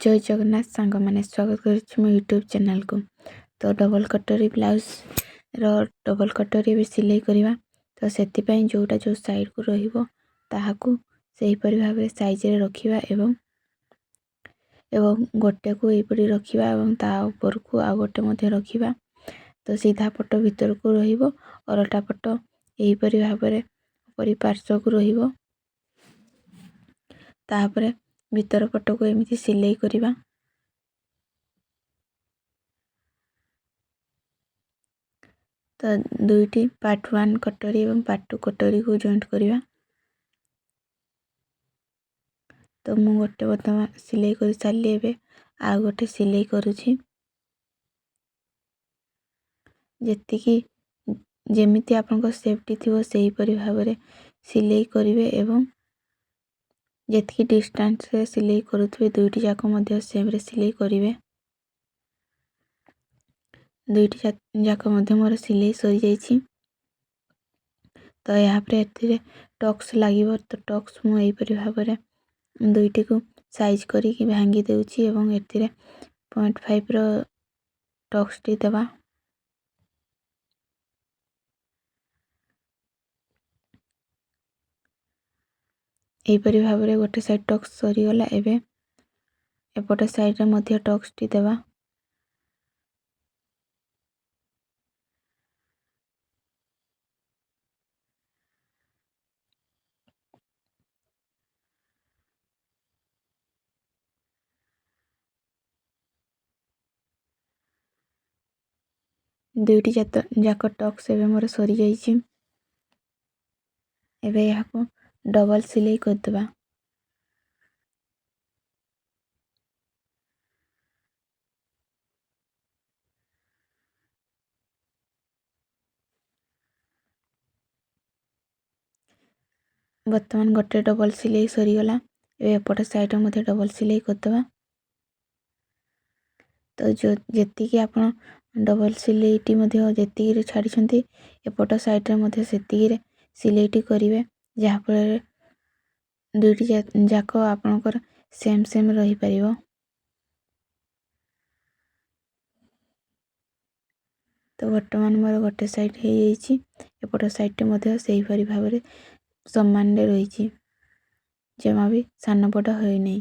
ଜୟ ଜଗନ୍ନାଥ ସାଙ୍ଗମାନେ, ସ୍ୱାଗତ କରୁଛି ମୋ ୟୁଟ୍ୟୁବ୍ ଚ୍ୟାନେଲ୍କୁ। ତ ଡବଲ୍ କଟୋରୀ ବ୍ଲାଉଜ୍ର ଡବଲ୍ କଟୋରୀ ଏବେ ସିଲେଇ କରିବା। ତ ସେଥିପାଇଁ ଯେଉଁଟା ଯେଉଁ ସାଇଡ଼୍କୁ ରହିବ ତାହାକୁ ସେହିପରି ଭାବରେ ସାଇଜ୍ରେ ରଖିବା ଏବଂ ଏବଂ ଗୋଟେକୁ ଏହିପରି ରଖିବା ଏବଂ ତା ଉପରକୁ ଆଉ ଗୋଟେ ମଧ୍ୟ ରଖିବା। ତ ସିଧା ପଟ ଭିତରକୁ ରହିବ, ଓଲଟା ପଟ ଏହିପରି ଭାବରେ ଉପରି ପାର୍ଶ୍ୱକୁ ରହିବ। ତାପରେ ଭିତର ପଟକୁ ଏମିତି ସିଲେଇ କରିବା। ତ ଦୁଇଟି ପାର୍ଟ ୱାନ୍ କଟୋରୀ ଏବଂ ପାର୍ଟ ଟୁ କଟୋରୀକୁ ଜଏଣ୍ଟ କରିବା। ତ ମୁଁ ଗୋଟେ ବର୍ତ୍ତମାନ ସିଲେଇ କରିସାରିଲି, ଏବେ ଆଉ ଗୋଟେ ସିଲେଇ କରୁଛି। ଯେତିକି ଯେମିତି ଆପଣଙ୍କ ସେଫ୍ଟି ଥିବ ସେହିପରି ଭାବରେ ସିଲେଇ କରିବେ ଏବଂ ଯେତିକି ଡିଷ୍ଟାନ୍ସରେ ସିଲେଇ କରୁଥିବେ ଦୁଇଟି ଯାକ ମଧ୍ୟ ସେମ୍ରେ ସିଲେଇ କରିବେ। ଦୁଇଟି ଯାକ ମଧ୍ୟ ମୋର ସିଲେଇ ସରିଯାଇଛି। ତ ଏହାପରେ ଏଥିରେ ଟକ୍ସ ଲାଗିବ। ତ ଟକ୍ସ ମୁଁ ଏହିପରି ଭାବରେ ଦୁଇଟିକୁ ସାଇଜ୍ କରିକି ଭାଙ୍ଗି ଦେଉଛି ଏବଂ ଏଥିରେ 0.5ର ଟକ୍ସଟି ଦେବା। ଏହିପରି ଭାବରେ ଗୋଟେ ସାଇଡ଼୍ ଟକ୍ସ ସରିଗଲା। ଏବେ ଏପଟ ସାଇଡ଼୍ରେ ମଧ୍ୟ ଟକ୍ସଟି ଦେବା। ଦୁଇଟି ଯାକ ଟକ୍ସ ଏବେ ମୋର ସରିଯାଇଛି। ଏବେ ଏହାକୁ ଡବଲ୍ ସିଲେଇ କରିଦେବା। ବର୍ତ୍ତମାନ ଗୋଟେ ଡବଲ୍ ସିଲେଇ ସରିଗଲା। ଏବେ ଏପଟ ସାଇଡ଼୍ରେ ମଧ୍ୟ ଡବଲ୍ ସିଲେଇ କରିଦେବା। ତ ଯେତିକି ଆପଣ ଡବଲ୍ ସିଲେଇଟି ମଧ୍ୟ ଯେତିକିରେ ଛାଡ଼ିଛନ୍ତି ଏପଟ ସାଇଡ଼୍ରେ ମଧ୍ୟ ସେତିକିରେ ସିଲେଇଟି କରିବେ, ଯାହାଫଳରେ ଦୁଇଟି ଯାକ ଆପଣଙ୍କର ସେମ୍ ସେମ୍ ରହିପାରିବ। ତ ବର୍ତ୍ତମାନ ମୋର ଗୋଟେ ସାଇଡ଼୍ ହେଇଯାଇଛି, ଏପଟ ସାଇଡ଼୍ଟି ମଧ୍ୟ ସେହିପରି ଭାବରେ ସମାନରେ ରହିଛି, ଜମା ବି ସାନ ବଡ଼ ହୋଇନାହିଁ।